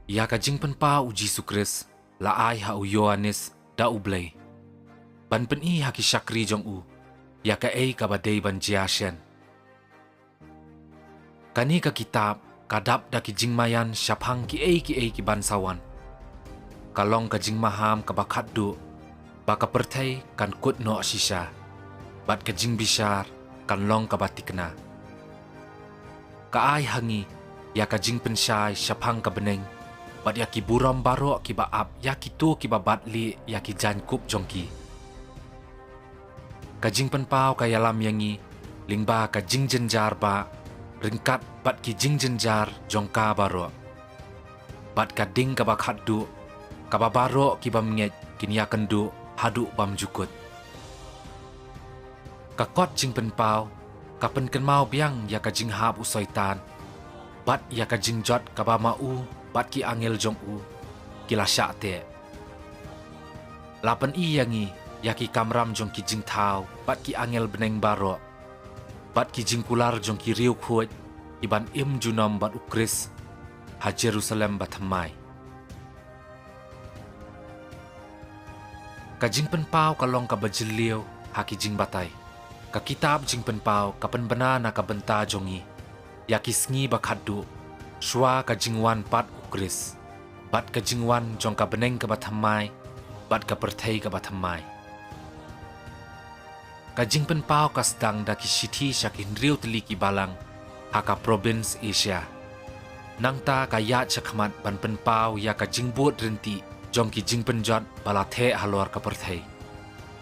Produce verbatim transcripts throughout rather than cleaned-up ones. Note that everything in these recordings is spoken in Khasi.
Ïa ka jingpynpaw u Jisu Khrist la ai ha u Ïoannis da u Blei, ban pyni ha ki shakri jong u ïa kaei kaba dei ban jia shen. Kane ka kitab ka dap da ki jingmaïan shaphang kiei kiei ki ban sa wan. Ka long ka jingmaham kaba khatduh ba ka pyrthei kan kut noh shisha, bad ka jingbishar kan long kaba thikna. Ka ai ha ngi ïa ka jingpynshai shaphang ka bneng bad ïa ki burom baroh kiba ap ïa kito kiba bat lieh ïa ki jaiñkup jong ki. Ka jingpynpaw ka ïalam ïa ngi lyngba ka jingjynjar ba ryngkat bad ki jingjynjar jong ka baroh, bad ka ding kaba khatduh kaba baroh ki bymngeit kin ïakynduh haduh bymjukut. Ka kot jingpynpaw ka pynkynmaw biang ïa ka jinghap u Soitan bad ïa ka jingjot kaba ma u bad ki angel jong u ki la shah teh. La pyni ïa ngi ïa ki kamram jong ki jingthaw bad ki angel bneng baroh, bad ki jingkular jong ki riewkhuid ki ban im junom bad u Khrist ha Jerusalem bathymmai. Ka jingpynpaw ka long kaba jylliew ha ki jingbatai. Ka kitab Jingpynpaw ka pynbna na ka bynta jong ngi ïa ki sngi ba khatduh shuwa ka jingwan pat u Khrist, bad ka jingwan jong ka bneng kaba thymmai bad ka pyrthei kaba thymmai. Ka jingpynpaw ka sdang da ki shithi sha ki hynriew tylli ki balang ha ka province Asia. Nangta ka ïaid shakhmat ban pynpaw ïa ka jingbud ryntih jong ki jingpynjot ba la theh halor ka pyrthei.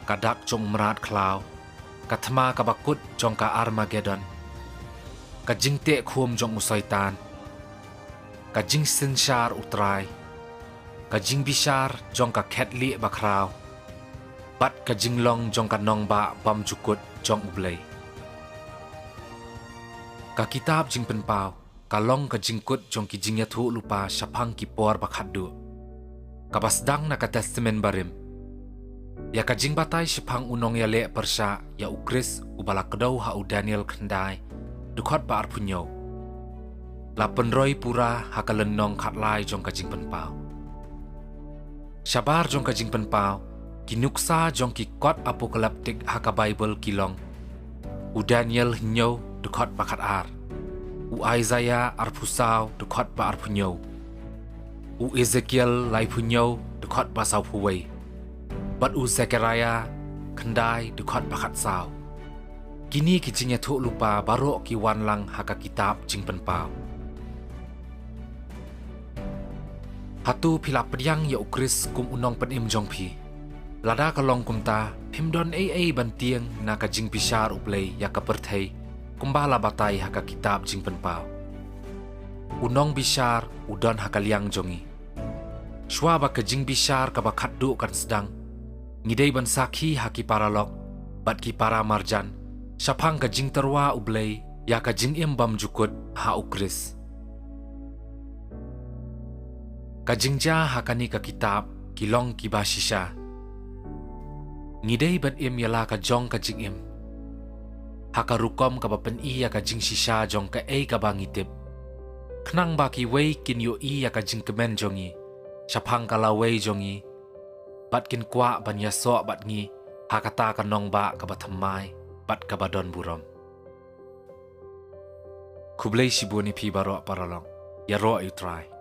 Ka dak jong u mrad khlaw, ka thma kaba kut jong ka Armagedon, ka jingteh khum jong u Soitan, ka jingsynshar u Trai, ka jingbishar jong ka khetlieh bakhraw, bad ka jinglong jong ka nongbah bymjukut jong u Blei. Ka kitab Jingpynpaw ka long ka jingkut jong ki jingïathuhlypa shaphang ki por ba khatduh, kaba sdang na ka Testament Barim. Ïa ka jingbatai shaphang u nongïaleh pyrshah ïa u Khrist uba la kdew ha u Daniel khyndai, dkhot ba arphew hynñiew, la pynroi pura ha ka lynnong khatlai jong ka Jingpynpaw. Shabar jong ka Jingpynpaw, ki nuksa jong ki kot apokaliptik ha ka Baibl ki long u Daniel hynñiew, dkhot ba khatar, u Isaïah arphew saw, dkhot ba arphew hynñiew, u Ezekiel laiphew hynñiew, dkhot ba sawphew wei, bad u Zekhariah khyndai, dkhot ba khatsaw. Kine ki jingïathuhlypa baroh ki wan lang ha ka kitab Jingpynpaw. Hato phi la pdiang ïa u Khrist kum u Nongpynim jong phi? Lada ka long kumta, phim don ei ei ban tieng na ka jingbishar u Blei ïa ka pyrthei, kumba la batai ha ka kitab Jingpynpaw. U Nongbishar u don ha ka liang jong ngi. Shuwa ba ka jingbishar kaba khatduh kan sdang, ngi dei ban sakhi ha ki paralok bad ki paramarjan shaphang ka jingtyrwa u Blei ïa ka jingim bymjukut ha u Khrist. Ka jingjia ha kane ka kitab ki long kiba shisha. Ngi dei ban im ïa la ka jong ka jingim ha ka rukom kaba pyni ïa ka jingshisha jong kaei kaba ngi tip, khnang ba kiwei kin ïohi ïa ka jingkmen jong ngi shaphang ka lawei jong ngi, bad kin kwah ban ïasoh bad ngi ha kata ka nongbah kaba thymmai bad kaba don burom. Khublei shibun ïa phi baroh paralok. Ïaroh ïa u Trai.